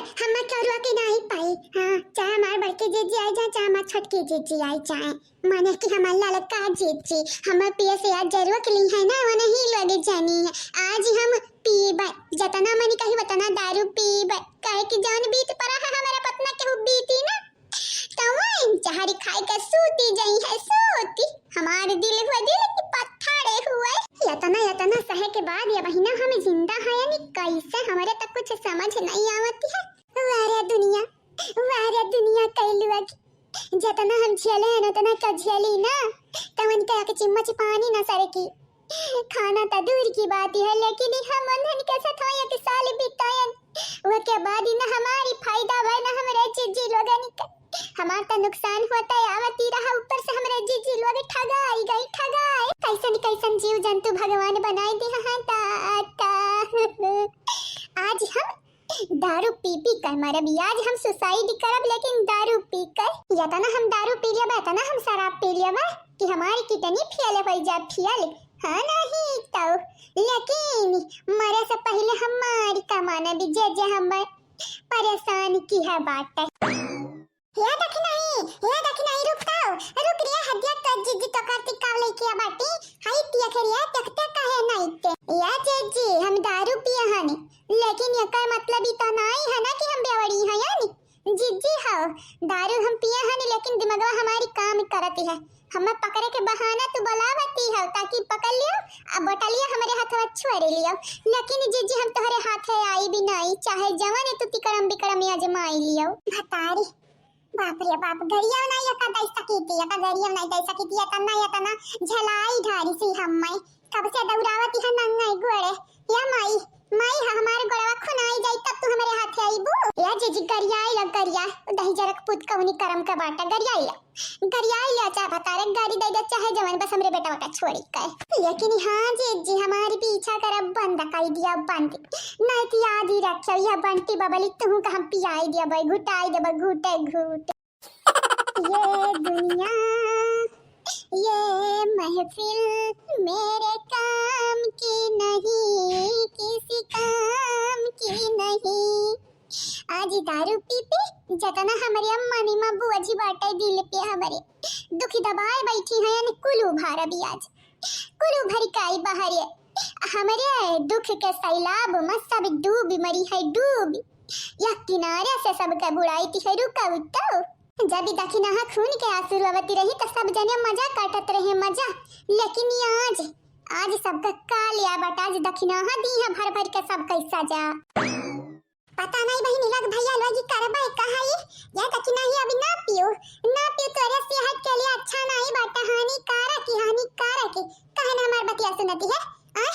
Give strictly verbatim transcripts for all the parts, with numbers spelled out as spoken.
हम केहू के नाहीं पाई। हाँ, चाहे हमार बड़की जीजी आई जाए, चाहे हमार छोटकी जीजी आई जाए, माने कि हमार ललका जीजी, हमार पिए से याद जरूर के ली है ना, वो नहीं लगे जानी है। आज हम पीबे, जतना मन कही उतना दारू पीबे, काहे कि जौन बीत पड़ा है हमारा पतना केहू बीती ना, तवन जहरी खाए के सूती जई है, सूती। हमार दिल हुए दिल की पत्थरे हुए। यतना, यतना सहे के बाद ये महीना हम जिंदा है, यानी कैसे, हमरे तक कुछ समझ नहीं आवती है। वाह रे दुनिया, वाह रे दुनिया, कैलुआ की। जतना हम झेले हैं, उतना का झेली ना, तवन का एक चम्मच पानी ना सरे की। खाना त दूर की बात है, लेकिन ई हम उन्हन के साथ एक साल बितायन, ओके बाद ही ना हमारी फायदा भय ना हमरे जीजी लोगन के। हमार त नुकसान होता है, आवती रहा, ऊपर से हमरे जीजी लोग ठगाई गई, ठगाए। कैसन कैसन जीव जंतु भगवान बनाए दे हैं दाता। आज हम दारू पी पी कर मरब, आज हम सुसाइड करब, लेकिन दारू पी कर। यतना हम दारू पी लेबा, यतना हम शराब पी लेबा कि हमारी किडनी फेल हो जा, फेल। हाँ, नहीं तो, लेकिन मरे से पहले हमारी कमाना भी जे जे हम परेशान की है बाटे। हे दखिनाही, हे दखिनाही, रुक तो, रुक रे, हदिया तो जीजी तो कार्तिक काव लेके आ बाटी। हाई तिया खेरिया, देखते काहे नहीं ते। या जीजी, हम दारू पिए हनी, लेकिन एकर मतलब ई तो नहीं है ना कि हम बेवड़ी हैं, यानी जीजी हो। दारू हम पिए हनी, लेकिन दिमागवा हमारी काम करती है। हमें पकड़े के बहाना तू बोलावती हो, ताकि पकड़ लियो, आ बोतलिया हमरे हाथवा छोड़ लियो। लेकिन जीजी, हम तोहरे हाथे आई भी नहीं, चाहे जवन तू तिकड़म बिकड़म आजमाई लियो। भतारी, बाप रे बाप, गरिया नहीं, एका दै सकी थी, एका गरिया नहीं दै सकी थी, एतना, एतना झलाई ढारी सी हम मैं। कब से दौड़ावती है नंगे गोड़े। या माई, माई है हमारे गोड़वा खुनाई जाई, तब तू हमारे हाथे आईबू। या जीजी, गरियाई ला, गरिया, दही जरक पूत कौनी करम का बाटा, गरियाई ला। गरियाई ला, चाहे भतारे गारी दे दे, चाहे जवन, बस हमरे बेटा बेटा छोड़ी के। लेकिन हाँ जीजी, हमारी पीछा करब बंद कर दिया, बंद। नहीं तो याद ही रखियो, यह बंटी बबली तुहू का हम पियाई दिया भाई, घुटाई देबा घूटे घूटे। ये दुनिया, ये महफिल मेरे काम की नहीं, किसी काम की नहीं। आज दारू पी पी जतना हमरे अम्मा नी माँ बुआ जी बाटे दिल पे हमरे दुखी दबाए बैठी हैं, यानी कुलू भारबी आज। कुलू भरी काई बहरे। हमरे दुख के सैलाब में सब डूब मरी है, डूब। या किनारे से सबके बुड़ाई ती है, रुका उठो। जब ई दखिनाहा खून के आंसू लवती रही, तो सब जने मजा काटत रहे, मजा। लेकिन ये आज, आज सबका काल या बट, आज दखिनाहा दी है भर भर के सबका सजा। पता नहीं बहिनी, लग भैया लोग करबे कहा ये, या दखिनाही अभी ना पियो, ना पियो, तोरे सेहत के लिए अच्छा नहीं बाटे, हानिकारक है, हानिकारक है। काहे ना हमार बतिया सुनती है? आ?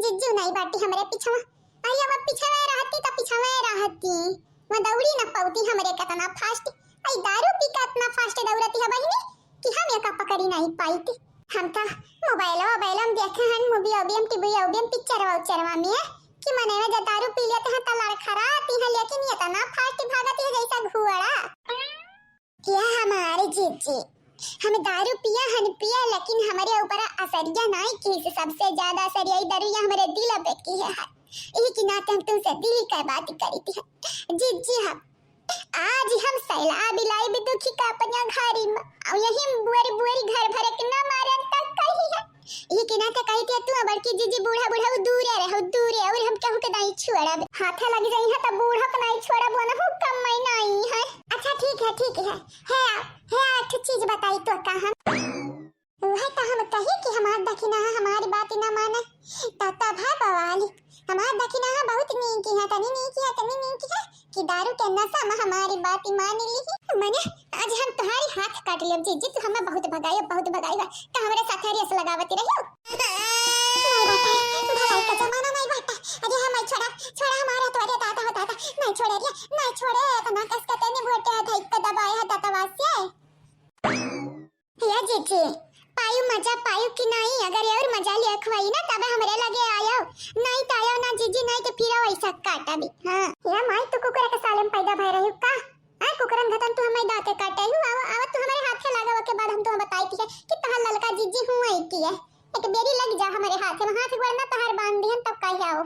जिज्जू नहीं बाटी हमरे पिछवा। अरे अब पिछवे रहती तो पिछवे रहती। मैं दौड़ी न पाती हमरे कितना फास्ट। आई दारू पी के इतना फास्ट दौड़ती है बहिनी कि हम एका पकड़ी नहीं पाई थी। हम तो मोबाइल वोबाइल में देखे हैं, मूवी वूवी में, टीवी वूवी में, पिक्चर उक्चरवा में कि मने में जब दारू पी लेते हैं तो लड़खड़ाती है, लेकिन ये इतना फास्ट भागती है जैसा घोड़ा। या हमारे जीजी, हम दारू पिया हन पिया, लेकिन हमरे ऊपर असरिया नाई किहिस, सबसे ज्यादा असरिया ई दरुइया हमरे दिल पे किहे है। यही के नाते हम तुमसे दिल के बात करी थी। जीजी, हम आज हम सैलाब लाइब दुखी का अपना घरी में, और यही बुअर बुअर घर भरे के ना मारन तक कही है। ई के नाते कही थे तू बड़की जीजी, बूढ़ा बूढ़ा उ दूरे रहो, दूरे, और हम केहू के नाई छोड़ब। हाथे लग जाई है त बूढ़ा के नाई छोड़ब, वनहु कम मैं नाई है। अच्छा ठीक है, ठीक है। है, है, एक चीज बताई तो का हम। वह तो हम कही कि हमार दखिनाहा हमारी बात ना माने। त तब है बवाल। हमार दखिनाहा बहुत नीक है, तनी नीक है, तनी नीक है। कि दारू के नशा में हमारी बात मान ली। मने आज हम तुम्हारी हाथ काट लेब जीजी, तू हमें बहुत भगायो, बहुत भगायो। तो हमरे साथे रेस लगावती रहियो। नहीं बेटा, भलाई का जमाना नहीं बेटा। अरे हमें छोड़ा, छोड़ा हमारे तो, अरे दादा हो दादा, नहीं छोड़े रे, नहीं छोड़े, इतना कस के तेने वोटे है, धइक के दबाए है दादा वासे। या जीजी, पायु मजा पायु कि नाई, अगर और मजा लेख हुई ना तब हमरे लगे आयो, नाई तो आयो ना जीजी, नाई तो फिर वैसा काटा भी। हाँ। या माई, तू कुकुर के साले में पैदा भय रही का? हाँ, कुकुरन घतन तू हमें दांते काटे हु, आव, आव तू हमारे हाथे लागा, ओके बाद हम तुम्हें बताई थी कि तहार ललका जीजी हूँ आई की है। एक बेरी लग जा हमारे हाथे में, हाथ गोड़ ना तहार बांध दिहन तब कह आओ।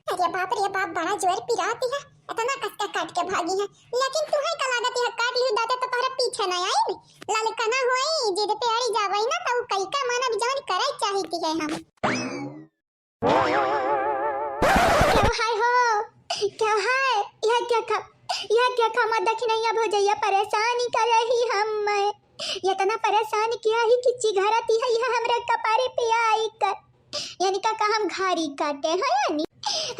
अरे बाप रे बाप, बड़ा जोर पिराती है। इतना कस के काट के भागी है, लेकिन तुहई का लागत है काट लिहू दादा तो तोहरा पीछे ना आई। ललकना होई, जिद पे अड़ी जावई ना तो कई का मानब जवन करे चाहित है हम। क्या हाय हो, क्या हाय? यह क्या खा, यह क्या खा? मत दखिनैया भौजैया परेशानी कर रही हम। इतना परेशान किया ही कि चिघरती है यह हमरा कपारे पे आई कर। यानी का, का हम घारी काटे हैं यानी?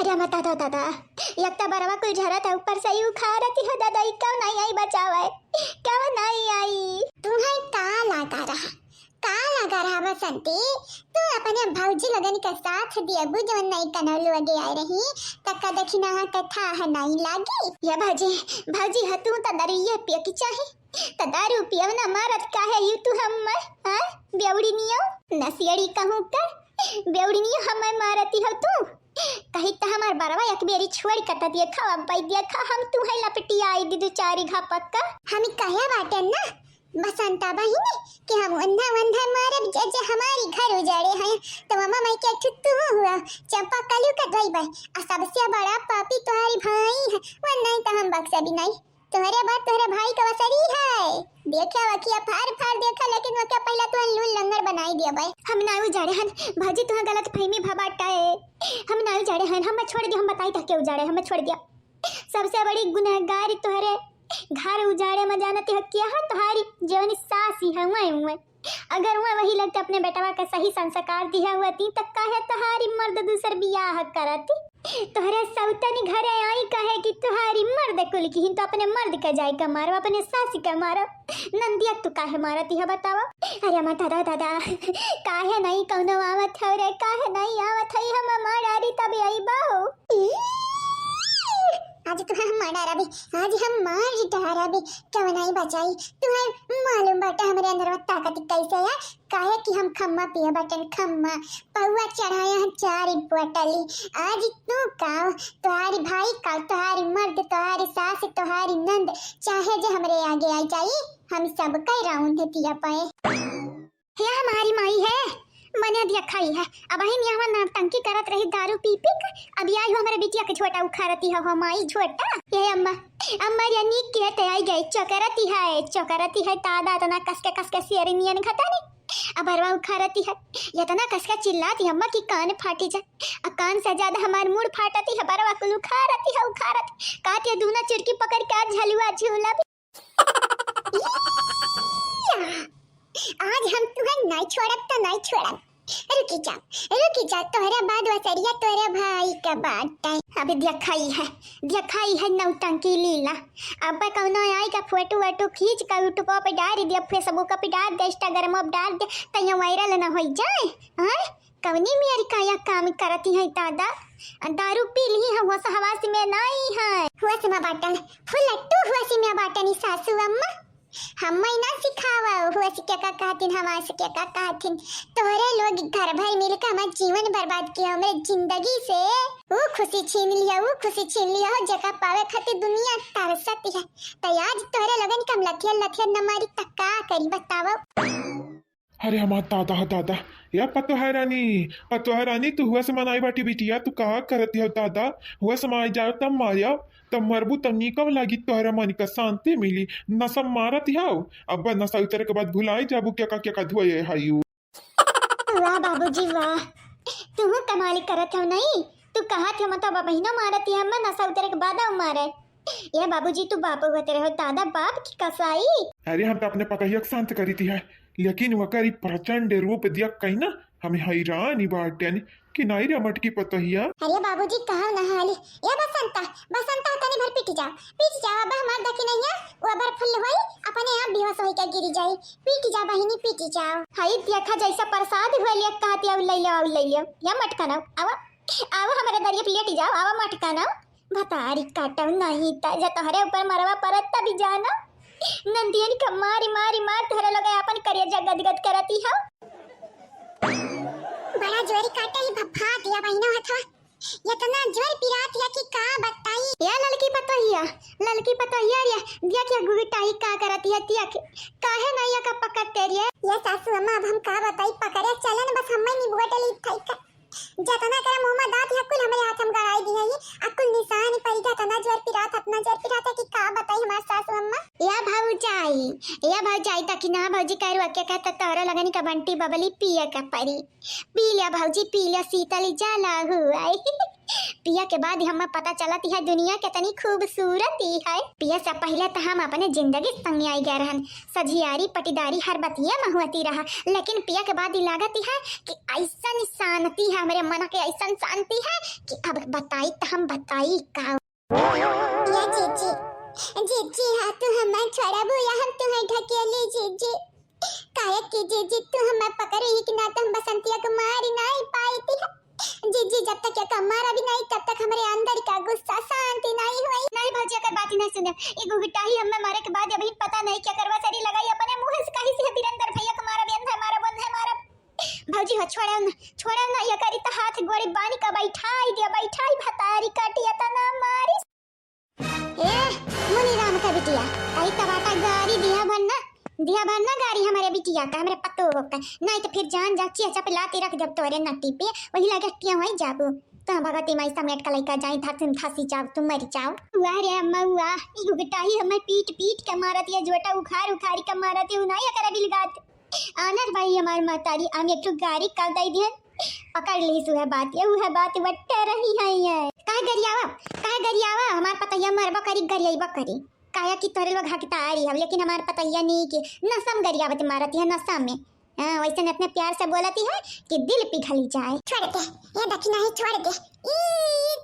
अरे अम्मा, दादा, दादा, एक तो बरवा कुल झरत है, ऊपर से यू खा रहती है दादा, ई क्यों नहीं आई बचावे? क्यों नहीं आई? तुम्हें का लगा रहा, का लगा रहा बसंती? तू अपने भौजी लोगन के साथ दियबू जवन नहीं कनौलू आगे आए रही, तक्का देखी ना कथा है नहीं लागी। ये भौजी, भौजी है तू तो दारू ये पिए की चाही, तो दारू पियब ना मारत काहे यू तू हम, हाँ? बेवड़ी नियो, नसियड़ी कहूँ का? बेवड़ी नियो हमें मारती हो तू। कही त हमार बरवा एक बेरी छोड़ के त देखा, अब भाई देखा हम तू है लपटी आई दी दो चारी घापक का। हम कहे बाटे ना बसंता बहिनी कि हम वंधा वंधा मारब जे, जे हमारी घर उजाड़े हैं। तो मामा माई के ठुत्तू हुआ चंपा कलू का ढोई बा। आ सबसे बड़ा पापी तुम्हारी भाई है, वो नहीं तो हम बक्सा भी नहीं। तोहरे बाद तोहरे भाई का वसरी है। देखा वकिया फार फार देखा, लेकिन वकिया पहला तो लूल लंगड़ बनाई दिया भाई। हम ना उजाड़े हन, भौजी तुहा गलत फहमी भा बाटा है। हम ना उजाड़े हन, हम छोड़ दिया, हम बताई था के उजाड़े, हम छोड़ दिया। सबसे बड़ी गुनहगार तोहरे घर उजाड़े में जानती है क्या है? तोहारी जवनी सासी है वह, वह। अगर वह वही लगते अपने बेटवा का सही संस्कार दिया हुआ ती, त काहे तोहारी मर्द दूसर बियाह करती? तोहरे सौतनी घरे आई कहे कि तोहारी मर्द कुल की ही तो अपने मर्द के जाए का मारो, अपने सासी के मारो। नंदिया तू काहे मारती है बतावा? अरे अम्मा, दादा, दादा, काहे नहीं कौनो आवत है रे, काहे नहीं आवत है? हम मार डारी तब आई बाऊ। ई, आज तुम्हें हम मार डारा भी, आज हम मार डारा भी, क्यों नहीं बचाई? तुम्हें मालूम बाटे हमरे अंदर में ताकत कैसे है? काहे कि हम खम्मा पिए बाटन, खम्मा। पौआ चढ़ाया है चार बोतली। आज तू का, तोहारी भाई का, तोहारी मर्द, तोहारी सास, तोहारी नंद, चाहे जे हमरे आगे आई जाई, हम सब कई राउंड दिया पाए। हे हमारी माई है, मने दिया खाई है। अब ही यहाँ नौटंकी करत रही दारू पी पी के, अब आई हो हमरे बिटिया के झोटा उखाड़ती हो, हो माई झोटा। ये अम्मा, अम्मा ये नीक के ते आई गई, चोकरती है, चोकरती है, दादा इतना कस के, कस के शेर नियन खता नहीं। अब बरवा उखाड़ती है, इतना कस के चिल्लाती अम्मा कि कान फाटी जाए। आ कान से ज्यादा हमार मूड़ फाटती है, बरवा कुल उखाड़ती है, उखाड़ती। काट ये दूना चुरकी पकड़ के आज झलुआ झूला भी। आज हम तुहन नहीं छोड़ब तो नहीं छोड़ब। रुकी जा, रुकी जा, तोहरे बाद वसरिया तोहरे भाई के बाटे। अबे दिखाई है, दिखाई है नौटंकी लीला। अब कौनो आई का फोटो वोटो खींच के YouTube पे डाल दे, Facebook पे डाल दे, Instagram पे डाल दे, तो ये viral ना हो जाए। हाँ? कौनी मेरी काया काम करती है दादा? दारू पी ली है, होश हवास में नहीं है। होश में बाटन, फुलट्टू होश में बाटन ई सासू अम्मा। हम्मै ना सिखावा, होश के का कहतिन, हवास के का कहतिन। तोहरे लोग घर भर मिलके हमार जीवन बर्बाद किया, हमरे जिंदगी से ऊ खुशी छीन लिया, ऊ खुशी छीन लिया हो, जेका पावे खातिर दुनिया तरसत है। त आज तोहरे लोगन के हम लथिया लथिया न मारी त का करी बतावा? अरे हमार दादा, दादा, या पतोह रानी, पतोह रानी, तू हुआ से मनाई बाटी बिटिया, तू का करत हो दादा? हुआ से माई जाओ तब मारियो, तब मरबू तब निकम लागी, तोहरा मन का शांति मिली। नशा मारत हो, अब नशा उतरे के बाद भुलाई जाबू क्या का, क्या का धोए हायू। वाह बाबूजी वाह, तू कमाल करत हो नहीं, तू कहा थे मतलब बहिनो मारत है, हम नशा उतरे के बाद मारे। ए बाबूजी, तू बाप होते रहो, दादा बाप की कसाई। अरे हम तो अपने पतोहिया के शांत करी थी है, लेकिन वकर ई प्रचंड रूप दिया कहीं ना, हमें हैरान ही बाटेन कि नाई रे मटकी पतोहिया। अरे बाबूजी, कहो ना हाली। ए बसंता, बसंता तनी भर पीटी जाओ, पीटी जाओ, अब हमार दखी नहीं है, वो अबर फुल होई, अपने आप बेहोश होई के गिरी जाई। पीटी जाओ बहिनी, पीटी जाओ। हाई देखा जैसा प्रसाद हुआ लिया कहती, अब ले लो, अब ले लो, या मटका ना, आवा, आवा हमारे दरिया पे लेटी जाओ, आवा मटका ना। भतारी काटो नहीं त, जे तोहरे ऊपर मरवा परत तभी जाना। नंदियन के मारी, मारी, मार तोहरे लोग आपन करिया जगदगद करती हो। बड़ा जोरी काटे ही भफा दिया बहिनो हथवा। इतना जोर पिरात या कि का बताई। या ललकी पतोहिया, ललकी पतोहिया रे, दिया के गुगटाई का करती है, दिया के काहे नहीं या का पकड़ते रे? ये सासू अम्मा, अब हम का बताई, पकड़े चलन बस हमें निबुआ डली थाई का। जतना करा मुँह में दाँत है, कुल हमरे हाथ हम गड़ाई दी है, आ कुल निशान पड़ी जाता ना जोर पिरात। भौजी कह रुआ के कहता तोहरा लगनी का बंटी बबली पिए के परी। पी लिया भौजी, पी लिया, शीतली जला हुआ। पिया के बाद हमें पता चलत है दुनिया कितनी खूबसूरत है। पिया से पहले तो हम अपने जिंदगी संग आई गए रहन, सझियारी पटीदारी हर बतिया में हुआती रहा, लेकिन पिया के बाद ही लागत है कि ऐसन शांति है हमरे मन के, ऐसन शांति है कि अब बताई तो हम बताई का। या जीजी, जीजी, हाँ तू हमें छोड़बू या हम तुम्हें ढकेली जीजी? काहे कि जीजी तू हमें पकड़े ही कि ना तो हम बसंतिया को मारी नहीं पाई थी। जीजी जब तक ये मारा भी नहीं तब तक हमरे अंदर का गुस्सा शांति नहीं हुई। नहीं भौजी, अगर बात ही नहीं सुने, ये गुगटाही हमें मारे के बाद अभी पता नहीं क्या करवा सरी लगाई अपने मुंह से कहीं से बीरेंद्र भैया को मारा, बेंधा मारा, बंधा मारा। भौजी हो छोड़ो ना, छोड़ो ना, ये करी तो हाथ गोड़ी बानी का बैठाई दिया, बैठाई भतारी काटिया तना मारी। ए मुनीराम का बिटिया, कई कबाटा गारी दिया भर ना, दिया भर ना गारी हमरे बिटिया का, हमरे पतोह का, नहीं तो फिर जान जा चिया चपलाती रख देब तोरे नट्टी पे, वही लगे टिया वही जाबू। तो भगवती माई समेट का लइका जाई, धासिन धासी जाओ, तुम मर जाओ। वाह रे अम्मा वाह, ई गुगटाही हमें पीट पीट के मारत या जोटा उखार उखारी के मारत या, उनाई अकर बिलगात। आनर भाई हमार महतारी, हम एक ठो गारी कल दई दिहन, पकड़ ली सुहे बात, ये उहे बात वट्टे रही है ये। काहे गरियावा, काहे गरियावा, हमार पतैया मरबा करी, गरियाइबा करी। काहे कि तोरे लोग हकता आ रही हम, लेकिन हमार पतैया नहीं के नशा में गरियावत मारती है, नशा में। हाँ, वैसे ने अपने प्यार से बोलती है कि दिल पिघल जाए। छोड़ दे, ये देखी नहीं, छोड़ दे, ई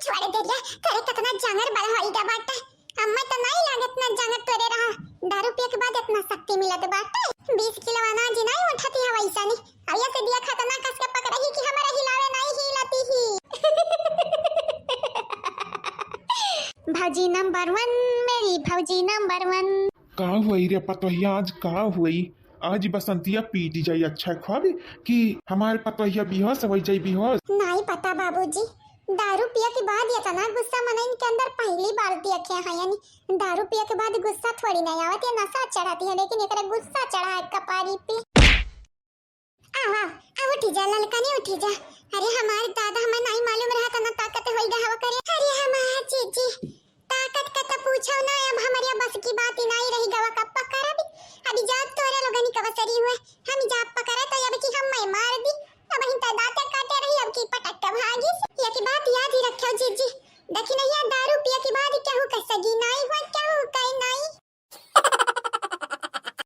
छोड़ दे रे, तोरे कितना जांगर बड़ा होई गा बाटे। हमें तो नहीं लागे इतना जांगर तोरे रहा। दारू पिए के बाद इतना शक्ति मिलत बाटे। बीस किलो अनाज नहीं उठती है वैसा नहीं। अब ये से दिया खतरनाक कस के पकड़ही कि हमारा हिलावे नहीं हिलती ही। भौजी नंबर वन, मेरी भौजी नंबर वन। का हुई रे पतोहिया, आज का हुई? आज बसंतिया पीटी जाई अच्छा खाबे कि हमार पतोहिया बेहोश हो जाई, बेहोश। नहीं पता बाबूजी, दारू पिए के बाद इतना गुस्सा मनइन के अंदर पहली बार देखे हैं। यानी दारू पिए के बाद गुस्सा थोड़ी नहीं आवत, ये नशा चढ़ाती है, लेकिन एकरा गुस्सा चढ़ा है कपारी पे। आओ, आओ, आओ, उठी जा ललकनी, उठी जा। अरे हमार दादा, हमें नहीं मालूम रहा था ना ताकत होई गवा करे। अरे हमार जीजी, ताकत का तो पूछो ना, अब हमारे बस की बात ही नहीं रही गवा, कब पकड़ अभी। अभी जात तोरे लोगनी का बसरी हुए, हम जाप पकड़ा तो अब की हम मैं मार दी। अब हिन तो दांत काटे रही, अब की पटक के भागी। ये की बात याद ही रखो जीजी, देखी नहीं है दारू पिए के बाद केहू का सगी नहीं हुआ, केहू का नहीं।